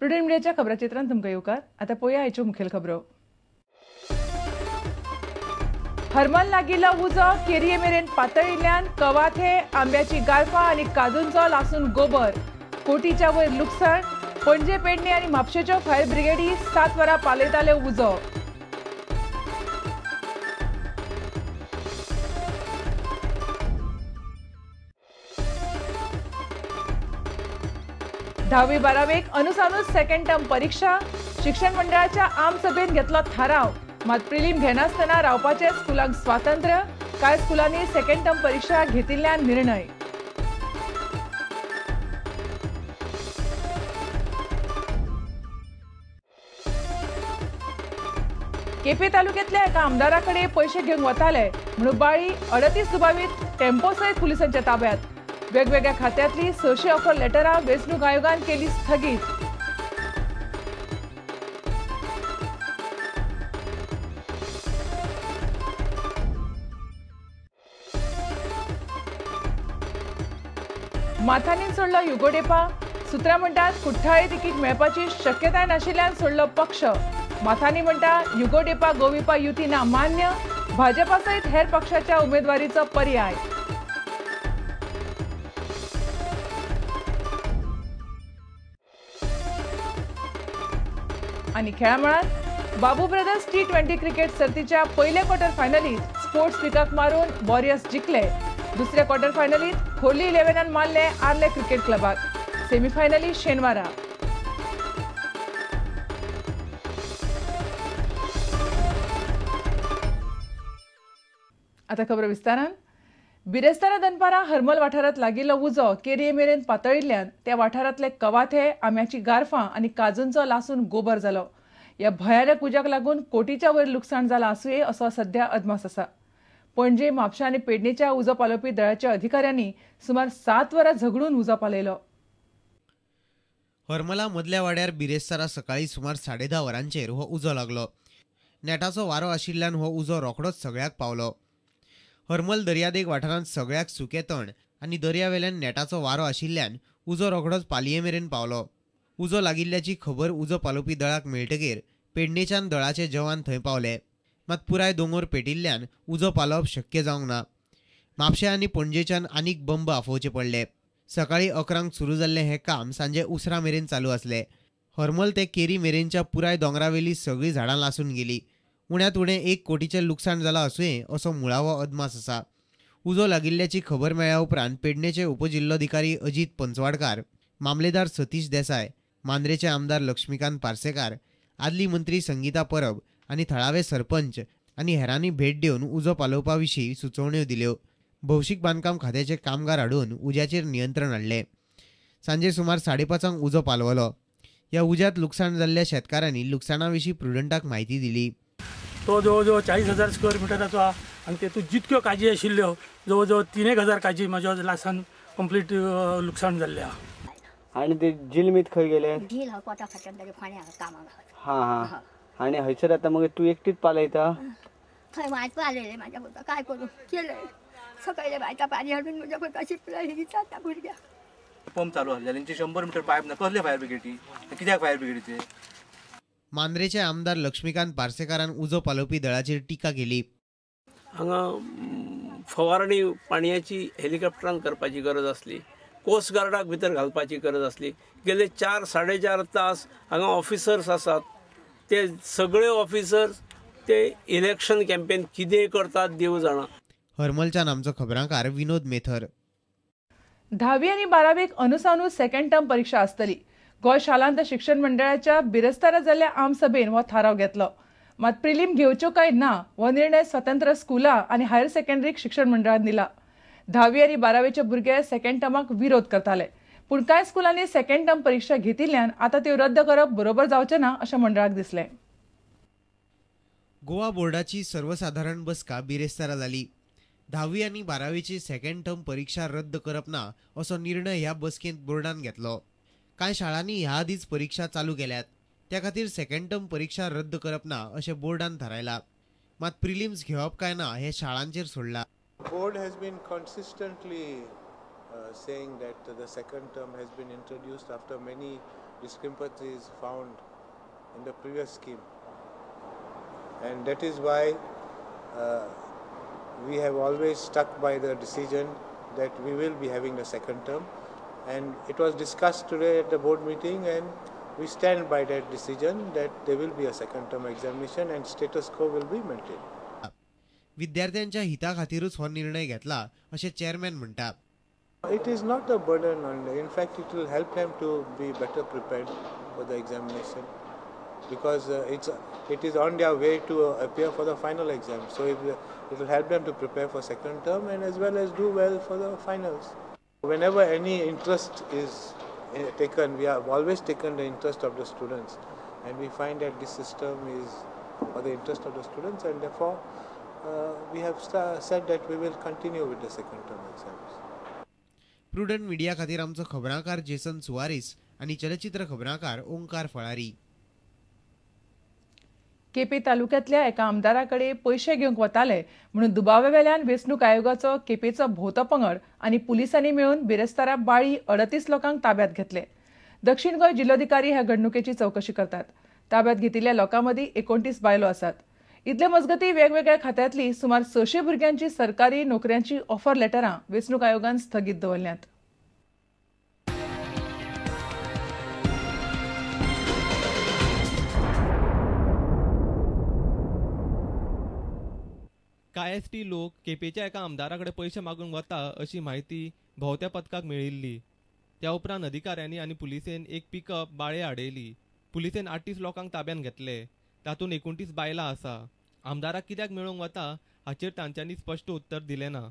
Prudent मिडियाच्या खबराचित्रांत तुमकां येवकार. आतां पळोवया आयच्यो मुखेल खबरो. हरमल लागिल्लो उजो केरये मेरेन पातळिल्ल्यान कवाथे, आंब्याची गाळफां आनी काजूंचो लासून गोबर. कोटीच्या वयर लुकसाण. पणजे, पेडणे आनी म्हापशेच्यो फायर ब्रिगेडी 7 वरां पालयताले उजो. धावी बारावेक अनुसानूच सेकंड टर्म परीक्षा. शिक्षण मंडळाच्या आमसभेन घेतलो थाराव. मात प्रिलीम घेनासतना रावपाचे स्कुलांक स्वातंत्र्य. कांय स्कुलांनी सेकंड टर्म परीक्षा घेतिल्ल्यान निर्णय. केपे तालुक्यातल्या एका आमदाराकडे पैसे घेवंक वताले म्हणून बाळी 38 दुबावीत टेम्पो सयत पुलिसांच्या ताब्यात. वेगवेगळ्या खात्यांतली 600 ऑफर लेटरां वेंचणूक आयोगान केली स्थगीत. माथानीन सोडलो युगोडेपा. सुत्रां म्हणटात कुठ्ठाळे तिकीट मेळपाची शक्यताय नाशिल्ल्यान सोडलो पक्ष. माथानी म्हणटा युगोडेपा गोविपा युती ना मान्य. भाजपा सयत हेर पक्षाच्या उमेदवारीचो पर्याय. आनी खेळामळार बाबू ब्रदर्स T20 cricket सर्तीच्या पयल्या क्वॉर्टर फायनलीत स्पोर्ट्स विकाक मारून वॉरियर्स जिखले. दुसऱ्या क्वॉर्टर फायनलीत खोर्ली 11 मारले आर्ले क्रिकेट क्लबाक. सेमीफायनली शेनवारा. आता खबर विस्तारान. बिरेस्तारा दनपारा हरमल वाठारांत लागिल्लो उजो केरये मेरेन पातळिल्ल्यान त्या वाठारांतले कवाथे, आंब्याची गारफां आनी काजूंचो लासून गोबर जालो. ह्या भयानक उज्याक लागून कोटीच्या वयर लुकसाण जालां आसुये असो सध्या अदमास आसा. पणजे, म्हापशा आनी पेडणेच्या उजो पालोवपी दळाच्या अधिकाऱ्यांनी सुमार 7 वरां झगडून उजो पालयलो. हरमला मदल्या वाड्यार बिरेस्तारा सकाळीं सुमार 10:30 वरांचेर हो उजो लागलो. नेटाचो वारो आशिल्ल्यान हो उजो रोखडोच सगळ्याक पावलो. हरमल दर्यादेग वाठारांत सगळ्याक सुकें तण आनी दर्यावेल्यान नेटाचो वारो आशिल्ल्यान उजो रोखडोच पालये मेरेन पावलो. उजो लागिल्ल्याची खबर उजो पालोवपी दळाक मेळटगीर पेडणेच्यान दळाचे जवान थंय पावले. मात पुराय दोंगोर पेटिल्ल्यान उजो पालोवप शक्य जावंक ना. म्हापशें आनी पणजेच्यान आनीक बंब आफोवचे पडले. सकाळीं 11 सुरू जाल्लें हें काम सांजे उसरां मेरेन चालू आसलें. हरमल ते केरी मेरेनच्या पुराय दोंगरावेली सगळीं झाडां लासून गेली. उण्यांत उणें 1 कोटीचें लुकसाण जालां आसुये असो मुळावो अदमास आसा. उजो लागिल्ल्याची खबर मेळ्ळ्या उपरांत पेडणेचे उपजिल्लोधिकारी अजीत पंचवाडकार, मामलेदार सतीश देसाय, मांद्रेचे आमदार लक्ष्मीकांत पार्सेकार, आदली मंत्री संगीता परब आनी थळावे सरपंच आनी हेरांनी भेट दिवन उजो पालोवपा विशीं सुचोवण्यो दिल्यो. भौशीक बांदकाम खात्याचे कामगार हाडून उज्याचेर नियंत्रण हाडलें. सांजे सुमार 5:30 उजो पालवलो. ह्या उज्यांत लुकसाण जाल्ल्या शेतकारांनी लुकसाणा विशीं प्रुडंटाक म्हायती दिली. तो जवळ जवळ 40,000 स्क्वेअर मिटराचो आहा आनी तेतूंत जितक्यो काजी आशिल्ल्यो जवळ जवळ 3,000 काजी म्हाज्या लासान कंप्लीट लुकसाण जाल्लें आहा. आनी ते जिलमीत खंय गेले? झील हा कोटा फाटल्यान ताजे फोण्या कामाक. हां हां. आनी हयसर आतां मगीर तूं एकटीच पालयता? थंय मात पालयलें म्हाज्या पुता, काय करूं केलें. सकाळीं बायता पाणी हाडून म्हज्या पुता शिकला ही जाता भुरग्याक. पंप चालू आसले तेंचे 100 मिटर पायप ना. कसले फायर ब्रिगेडी? कित्याक फायर ब्रिगेडीचे? मांद्रेचे आमदार लक्ष्मीकांत पार्सेकारान उजो पालोवपी दळाचेर टिका केली. हांगा फवारणी पाणयाची हेलिकॉप्टरान करपाची गरज आसली, कोस्ट गार्डाक भितर घालपाची गरज आसली. गेले 4 साडे 4 तास हांगा ऑफिसर्स आसात, ते सगळे ऑफिसर्स ते इलेक्शन कॅम्पेन कितें करतात देव जाणा. हरमलच्यान आमचो खबरांकार विनोद मेथर. धावी आनी बारावेक अनुसानू सेकंड टर्म परीक्षा आसतली. गोंय शालांत शिक्षण मंडळाच्या बिरेस्तारा जाल्ल्या आमसभेन हो थाराव घेतलो. मात प्रिलीम घेवच्यो काय ना हो निर्णय स्वतंत्र स्कुलां आनी हायर सेकंडरीक शिक्षण मंडळान दिला. धावी आनी बारावेचे भुरगे सेकंड टर्माक विरोध करताले, पूण कांय स्कुलांनी सेकंड टर्म परीक्षा घेतिल्ल्यान आतां त्यो रद्द करप बरोबर जावचें ना अशें मंडळाक दिसलें. गोवा बोर्डाची सर्वसाधारण बसका बिरेस्तारा जाली. धावी आनी बारावेची सेकंड टर्म परीक्षा रद्द करप ना असो निर्णय ह्या बसकेंत बोर्डान घेतलो. कांय शाळांनी ह्या आदींच परीक्षा चालू केल्यात, त्या खातीर सेकंड टर्म परीक्षा रद्द करप ना अशें बोर्डान थारायलां. मात प्रिलिम्स घेवप काय ना हें शाळांचेर सोडलां. Board has been consistently saying that the second term has been introduced after many discrepancies found in the previous scheme, and that is why we have always stuck by the decision that we will be having the second term, and it was discussed today at the board meeting, and we stand by that decision that there will be a second term examination and status quo will be maintained. विद्यार्थ्यांच्या हिता खातीरूच हो निर्णय घेतला अशें chairman म्हणटा. It is not a burden on, in fact it will help them to be better prepared for the examination, because it is on their way to appear for the final exam. So it will help them to prepare for second term and as well as do well for the finals. Whenever any interest is taken, we have always taken the interest of the students, and we find that this system is for the interest of the students, and therefore we have said that we will continue with the second term exams. Prudent media खातीर आमचो खबरांकार Jason Soares आनी चलचित्र खबरांकार ओंकार फळारी. केपे तालुक्यांतल्या एका आमदारा कडेन पयशे घेवंक वताले म्हणून दुबावावेल्यान वेंचणूक आयोगाचो केपेचो भोवतो पंगड आनी पुलिसांनी मेळून बिरेस्तारा बाळी 38 लोकांक ताब्यात घेतले. दक्षिण गोंय जिल्लोधिकारी ह्या घडणुकेची चवकशी करतात. ताब्यात घेतिल्ल्या लोकां मदीं 29 बायलो आसात. इतले मजगतीं वेगवेगळ्या खात्यांतली सुमार 600 भुरग्यांची सरकारी नोकऱ्यांची ऑफर लेटरां वेंचणूक आयोगान स्थगीत दवरल्यांत. कांय एस टी लोक केपेच्या एका आमदारा कडेन पयशे मागूंक वता अशी म्हायती भोंवत्या पथकाक मेळिल्ली. त्या उपरांत अधिकाऱ्यांनी आनी पुलिसेन एक पिकअप बाळे आडयली. पुलिसेन 38 लोकांक ताब्यात घेतले. तातूंत 29 बायलां आसा. आमदाराक कित्याक मेळूंक वता हाचेर तांच्यांनी स्पश्ट उत्तर दिलें ना.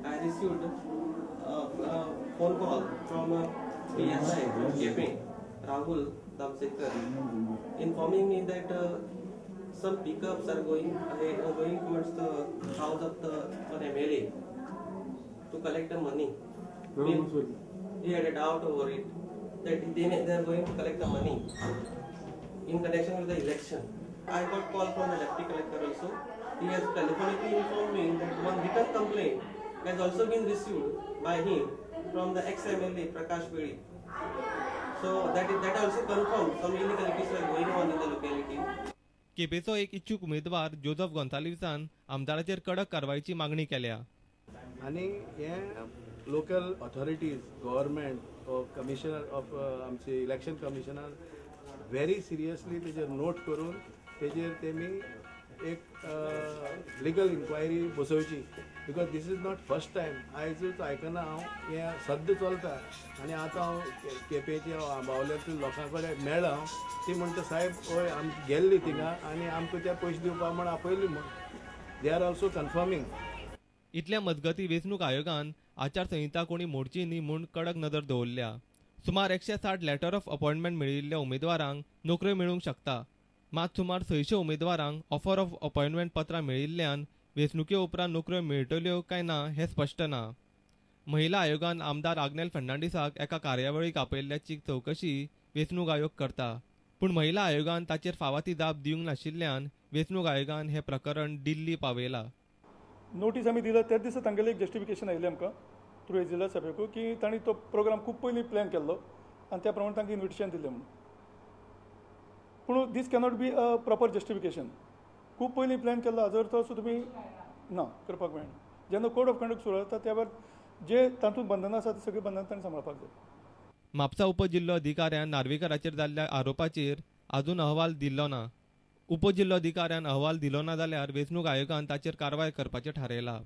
I received phone call from PSI Quepem Rahul Damsekar informing me that some pickups are going towards the house of the MLA to collect the money. He had a doubt over it that they are going to collect the money in connection with the election. I got call from the deputy collector also. He has telephonically informed me that one written complaint has also been received by him from the ex-MLA Prakash Bedi. So that also confirmed some illegalities were going on in the locality. केपेचो एक इच्छूक उमेदवार Joseph गोन्साल्वीसान आमदाराचेर कडक कारवायची मागणी केल्या. आनी हे local authorities, government, commissioner of आमचे election commissioner very seriously तेजेर नोट करून तेजेर तेमी एक लिगल इन्क्वायरी बसोवची, because this is not first time. आयजूच आयकना हांव, हें सद्दां चलता. आनी आतां हांव केपेच्या आंबावल्यांतल्या लोकां कडेन मेळ्ळा हांव, ती म्हणटा साहेब हय आम गेल्ली थिंगा आनी आमकां ते पयशे दिवपा म्हण आपयली म्हण. They are also confirming. इतल्या मजगती वेंचणूक आयोगान आचारसंहिता कोणी मोडची न्ही म्हूण कडक नदर दवरल्या. सुमार 160 लेटर ऑफ अपॉयंटमेंट मेळिल्ल्या उमेदवारांक नोकऱ्यो मेळूंक शकता. मात सुमार 600 उमेदवारांक ऑफर ऑफ अपॉयंटमेंट पत्रां मेळिल्ल्यान वेंचणुके उपरांत नोकऱ्यो मेळटल्यो काय ना हें स्पश्ट ना. महिला आयोगान आमदार आग्नेल फर्नांडीसाक एका कार्यावळीक आपयल्ल्याची चवकशी वेंचणूक आयोग करता. पूण महिला आयोगान ताचेर फावा ती जाप दिवंक नाशिल्ल्यान वेंचणूक आयोगान हें प्रकरण दिल्ली पावयलां. नोटीस आमी दिला त्याच दिसा तांगेलें एक जस्टिफिकेशन आयिल्लें आमकां थ्रू जिल्ला सभेकू की तांणी तो प्रोग्राम खूब पयलीं प्लॅन केल्लो आनी त्या प्रमाणे तांकां इन्विटेशन दिलें म्हणून. पूण this cannot be a proper justification. खूब पयलीं प्लॅन केल्लो हाजो अर्थ असो तुमी ना करपाक मेळना. जेन्ना कोड ऑफ कंडक्ट सुरू जाता त्या वेळार जे तातूंत बंधनां आसा ती सगळीं बंधनां तांणी सांबाळपाक जाय. म्हापसा उपजिल्लोधिकाऱ्यान नार्वेकराचेर जाल्ल्या आरोपाचेर अजून अहवाल दिल्लो ना. उपजिल्लोधिकाऱ्यान अहवाल दिलो ना जाल्यार वेंचणूक आयोगान ताचेर कारवाय करपाचें थारायलां.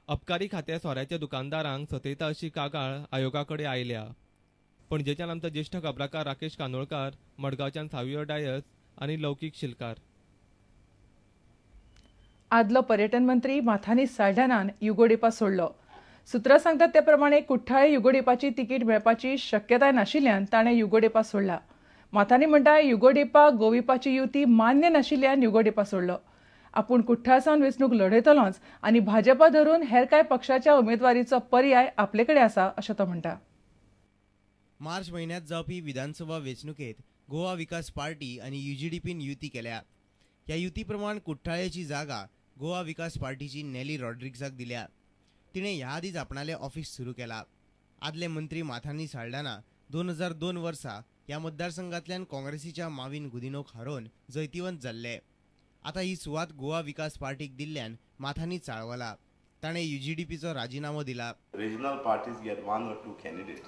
अबकारी खात्या सोऱ्याच्या दुकानदारांक सतयता अशी कागाळ आयोगा कडेन आयल्या. पणजेच्यान आमचो ज्येश्ठ खबराकार राकेश कानोळकार, मडगांवच्यान सावियो डायस आनी लौकीक शिलकार. आदलो पर्यटन मंत्री माथानी साल्ढाणान युगोडेपा सोडलो. सुत्रां सांगतात ते प्रमाणे कुठ्ठाळे युगोडेपाची तिकीट मेळपाची शक्यताय नाशिल्ल्यान ताणें युगोडेपा सोडला. माथानी म्हणटा युगोडेपा गोविपाची युती मान्य नाशिल्ल्यान युगोडेपा सोडलो. आपूण कुठ्ठाळ सावन वेंचणूक लढयतलोच आनी भाजपा धरून हेर कांय पक्षाच्या उमेदवारीचो पर्याय आपले कडेन आसा अशें तो म्हणटा. मार्च म्हयन्यांत जावपी विधानसभा वेंचणुकेंत गोवा विकास पार्टी आनी यूजीडीपीन युती केल्या. ह्या युती प्रमाण कुठ्ठाळेची जागा गोवा विकास पार्टीची नेली रॉड्रिग्साक दिल्या. तिणें ह्या आदींच आपणालें ऑफिस सुरू केलां. आदले मंत्री माथानी साल्ढाणा 2002 वर्सा ह्या मतदारसंघांतल्यान काँग्रेसीच्या माविन गुदिनोक हारोवन जैतिवंत जाल्ले. आतां ही सुवात गोवा विकास पार्टीक दिल्ल्यान माथानी चाळवला. ताणें युजीडीपीचो राजिनामो दिला. Regional parties get 1 or 2 candidates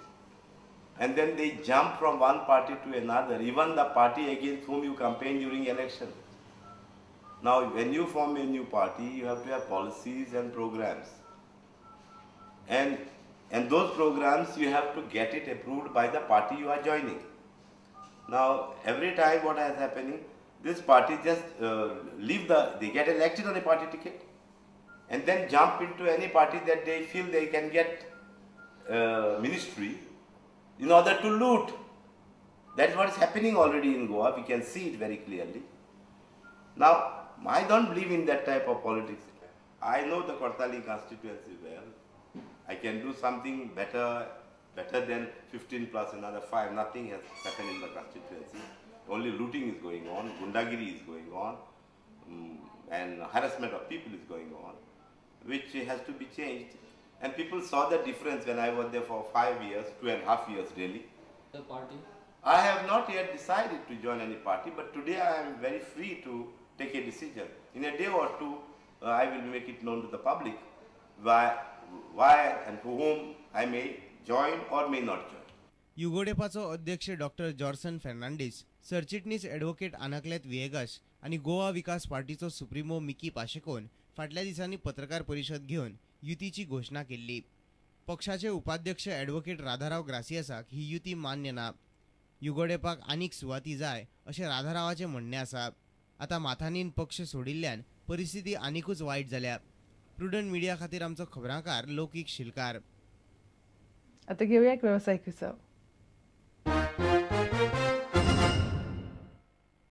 and then they jump from one party to another, even the party against whom you campaign during election. Now, when you form a new party, you have to have policies and programs. And those programs, you have to get it approved by the party you are joining. Now, every time what is happening, this party just they get elected on a party ticket and then jump into any party that they feel they can get ministry in order to loot. That's what is happening already in Goa. We can see it very clearly. Now, I don't believe in that type of politics. I know the Cortalim constituency well. I can do something better than 15 plus another 5. Nothing has happened in the constituency. Only looting is going on, gundagiri is going on, and harassment of people is going on, which has to be changed. And people saw the difference when I was there for 5 years, 2.5 years really. The party? I have not yet decided to join any party, but today I am very free to take a decision. In a day or two, I will make it known to the public why and to whom I may join or may not join. युगोडेपाचो अध्यक्ष doctor Jorson Fernandes, सरचिटणीस advocate आनाक्लेत विएगस आनी गोवा विकास पार्टीचो supremo Mickey पाशेकोन फाटल्या दिसांनी पत्रकार परिशद घेवन युतीची घोशणा केल्ली. पक्षाचे उपाध्यक्ष ॲडव्होकेट राधाराव ग्रासियासाक ही युती मान्य ना. युगोडेपाक आनीक सुवाती जाय अशें राधारावाचें म्हणणें आसा. आतां माथानीन पक्ष सोडिल्ल्यान परिस्थिती आनिकूच वायट जाल्या. प्रुडंट मीडिया खातीर आमचो खबरांकार लौकीक शिलकार. आतां घेवया एक वेवसायीक विसव.